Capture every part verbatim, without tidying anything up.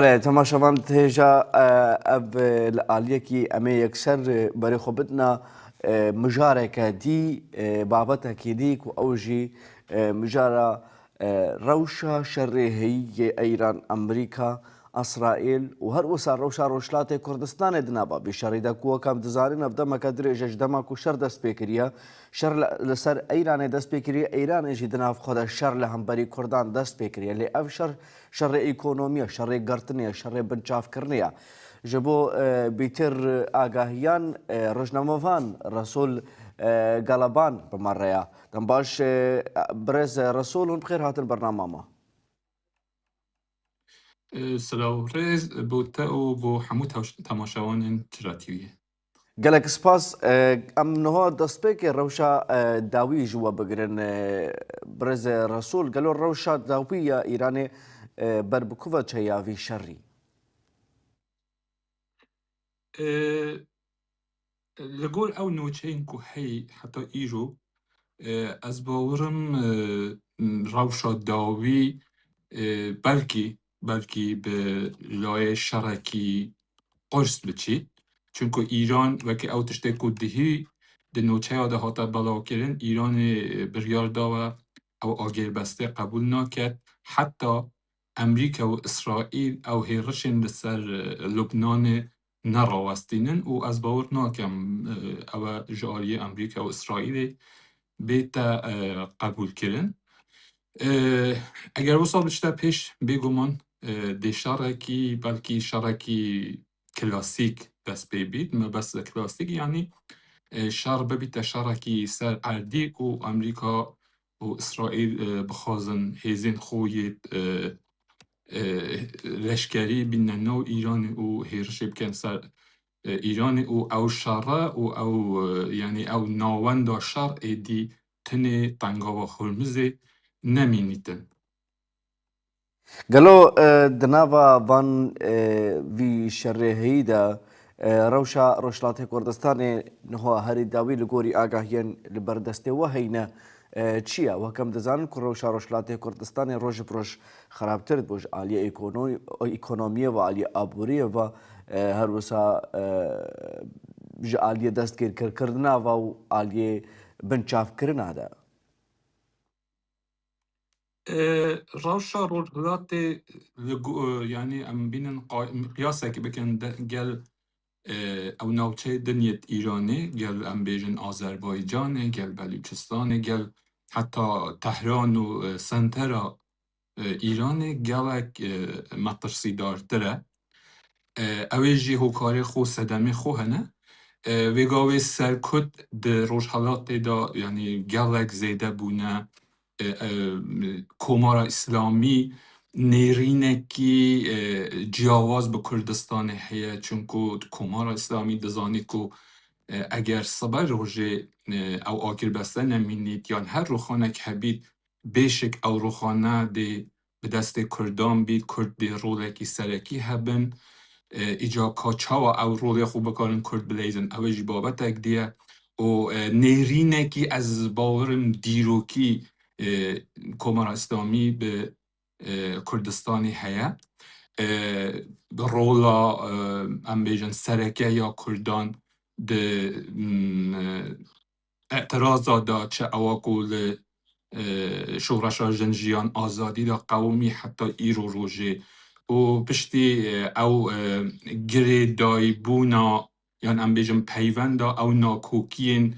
E, temaşevan, hêja, e, ev, e, li aliyekî em ê yekser, e, berê xwe bidina, e, mijareke dî, e, babetekî dî ku ew jî, e, mijara, e, rewşa şerê heyî yê Îran, Amerîka, Îsraîl û her wisa rewşa Rojhilatê Kurdistanê di nava vî şerî de ku wek em dizanin ev demeke dirêj e ji dema ku şer dest pê kiriye. Şer li, li ser Îranê dest pê kiriye, Îranê jî di nav xwe de şer li hemberî Kurdan dest pê kiriye. Lê ev şer, şerê ekonomî ye, şerê girtinê ye, şerê binçavkirinê ye. Ji bo, e, bîtir agahiyan, e, rojnamevan Resul, e, Galaban bi me re ye. Dem baş, e, birêz Resul, hûn bi xêr hatin bernama me. E, silav û rêz bo te û bo hemû tewş-, temaşevanên Çira T V'yê. Gelek spas. E, em niha destpêkê rewşa, e, dawî ji we bigirin. E, birêz Resul, gelo rewşa dawî ya Îranê, e, ber bi ku ve çeya vî şerî? E, li gor ew nûçeyên ku heyî heta îro, e, ez bawerim, e, rewşa dawî, e, belkî, belkî bi layê şerekî qurs biçî. Çunku Îran wekî ew tiştê ku dihî di nûçeya de hate belavkirin, Îranê, e, biryar dawe ew agêrbestê qebûl naket. Heta Amerîka û Îsraîl ew hêrişên li ser, e, Lubnanê nerawestînin û ez bawer nakim, e, ew e ji aliyê Amerîka û Îsraîlê bête, e, qebûlkirin. E, eger wisa biçte pêş, bêguman, e, dê şerekî, belkî şerekî klasîk dest pê bît, mebesta klasîk, yanî, e, şer bibîte şerekî ser erdî û Amerîka û Îsraîl, e, bixwazin hêzên xwe yê, e, e, leşkerî bîne nav Îranê û hêrişê bikin ser, e, Îranê û ew şere û ew, e, yanî ew navenda şer êdî tenê Tengava Hormizê nemînîtin. Gelo, e, di nava van, e, vî şerê heyî de, e, rewşa Rojhilatê Kurdistanê niha herî dawî li gorî agahiyên li ber destê we heyne, e, çi ye? Wek em dizanin ku rewşa Rojhilatê Kurdistanê roj bi roj xerabtir dibû ji aliyê ekono-, ekonomiyê ve, aliyê aboriyê ve, e, her wisa, e, ji aliyê destgîrkirkirina ve û aliyê binçavkirina de. E, rewşa Rojhilatê li go-, e, yanî em bînin qa-, miqyasek bikin de, gel, e, ew navçeyê din yêt Îranê, gel em bêjin Azerbaycanê, gel Belûçistanê, gel heta Tehran û, e, sentera, e, Îranê gelek, e, metirsîdartir e. E, ew ê jî hokarê xwe, sedemê xwe hene. E, vê gavê serkut di Rojhelatê de, yanî gelek zêde bûne. E, e, Komara Îslamî nêrînekî, e, ciyawaz bi Kurdistanê heye, çunku Komara Îslamî dizanî ku, e, eger sibe rojê, e, ew agirbeste nemînît yan her rûxanek hebît, bêşik ew rûxane dê bi destê Kurdan bît, Kurd dê rolekî serekî hebin. E, îca ka çawa ew rolê xwe bikarin Kurd bileyzin, ew ê jî babetek dî ye. Û, e, nêrînekî ez bawerim dîrokî, e, Komara Îslamî bi, e, Kurdistanê heye. E, rola, e, em bêjin sereke ya Kurdan di, m, e, îtiraza de, çi ewa ku li, e, Şoreşa Jin Jiyan Azadî de qewimî heta îro rojê û piştî, e, ew, e, girêdayîbûna, yan em bêjin peyvenda ew nakokiyên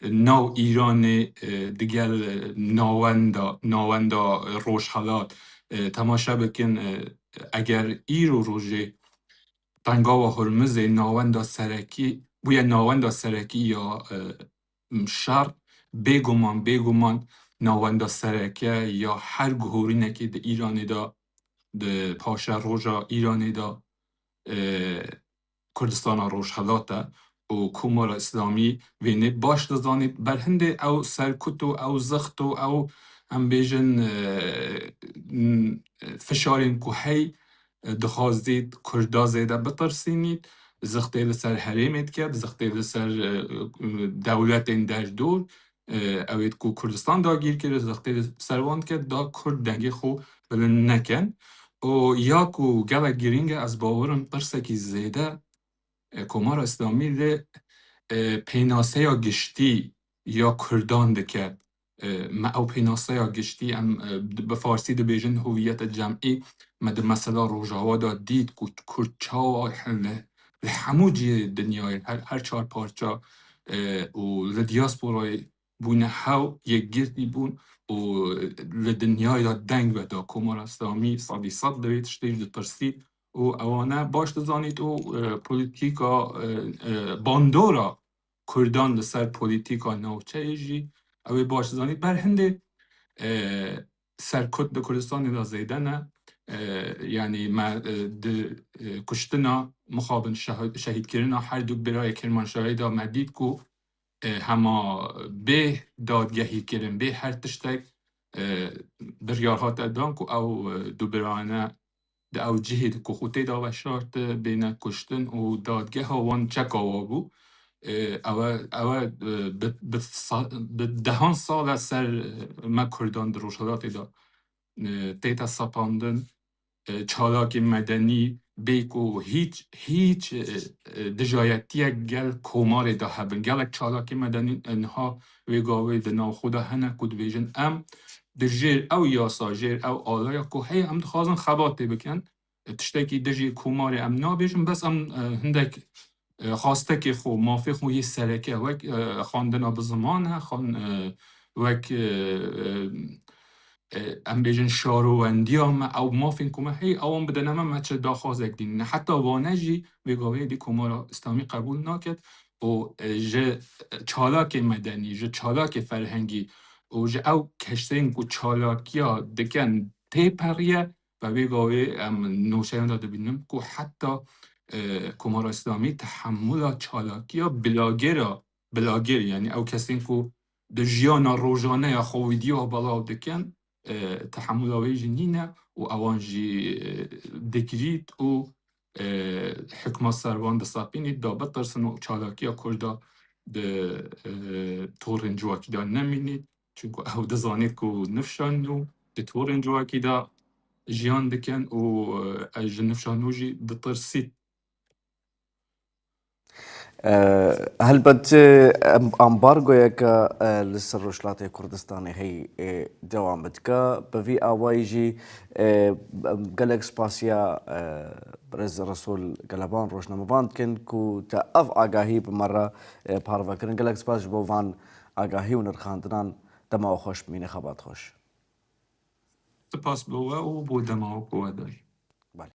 nav Îranê, e, digel, e, nawenda, nawenda Rojhelat, e, temaşe bikin, e, eger îro rojê Tengava Hormizê nawenda serekî bûye, nawenda serekî ya, e, şer, bêguman, bêguman nawenda sereke ya her guhorînekê di Îranê de, di paşeroja Îranê de, e, Kurdistana Rojhelat e û Komara Îslamî vênê baş dizanît. Berhindê ew serkut û ew zixt û ew, em bêjin, e, n-, fişarên ku hey, e, dixwazît Kurda zêde bitirsînît, zixtê li ser herêmê diket, zixtê li ser, e, e, dewletên derdor, e, ew ê ku Kurdistan dagîr kir, zixtê li ser wan diket, da Kurd dengê xwe bilind nekin. û ya ku gelek girîng e, ez bawerim pirsekî zêde, e, Komara Îslamî li, e, pênaseya giştî ya Kurdan dike. E, me ew pênaseya giştî, em, e, di, bi farsî dibêjin huviyete cemî, me di mesela Rojava de dît ku Kurd çawa li, li hemû cihê dinyayê, her, her çar parça, e, û li diasporayê bûne hew, yekgirtî bûn û li dinyayê de deng veda. Komara Îslamî sedî sed li vê tiştê jî ditirsî û ewana baş dizanît û, e, polîtîka, e, e, bandora Kurdan li ser polîtîka navçeyê jî ew ê baş dizanît. Ber hindê, e, serkut di Kurdistanê de zêde ne. E, yanî me, e, di, e, kuştina mixabin şeh-, şehîdkirina her du birayê Kirmanşahê de me dît ku, e, hema bê dadgehîkirin, bê her tiştek, e, biryar hate dan ku ew, e, du birayane di ew cihê de ku xwe tê de veşartibû, bêne kuştin û dadgeha wan çeka wa bû. E, ew e, ew e, e, bi, bi sa-, bi dehan sal e ser, e, me Kurdan di Rojhilatê de, e, tête sepandin. E, çalakê medenî bê ku hîç, hîç, e, e, dijayetiyek gel komarê de hebin. Gelek çalakê medenî, e, niha wê gavê di nav xwe de hene ku dibêjin, em di jêr ew yasa, jêr ew alaya ku heye em dixwazin xebatê bikin, e, tiştekî dijî komarê em nabêjin, bes em, e, hindek, e, xastekê xwe, mafê xwe yê sereke, wek, e, xwendina bi ziman e, xwen-, e, wek, e, e, e, em bêjin şarowendiya me, ew mafên ku me heye, ewan bidene me, me çi daxwazek dînîne. Heta vane jî vê gavê dî Komara Îslamî qebûl naket û, e, ji çalakê medenî, ji çalakê ferhengî û ji ew kesên ku çalakiya dikin tê periye, ve vê gavê em nûçeyan de dibînin ku heta, e, Komara Îslamî tehemûla çalakiya bilagera, bilagêr, yanî ew kesên ku di jiyana rojaneya xwe vîdyoya belav dikin, e, tehemûla wê jî nîne û ewan jî, e, dikrît û, e, hikma ser wan disepînît da bitirsin û çalakiya Kurda di, e, torên civakî de nemînît. Çunku ew dizanît ku nifşan nû di torên civakî de jiyan dikin û, e, ez ji nifşan nû jî ditirsît. E, helbet, e, em-, ambargoyeke, e, li ser Rojhilatê Kurdistanê heyî, e, dewam dike. Bi vî awayî jî, e, em gelek spasiya, e, Birêz Resûl Geleban, rojnamevan dikin ku te ev agahî bi me re, e, parve kirin. Gelek spas ji bo van agahî û nirxandinan. Dema we xweş bimîne, xebat xweş. Spas bo we û bo dema we ku we daye.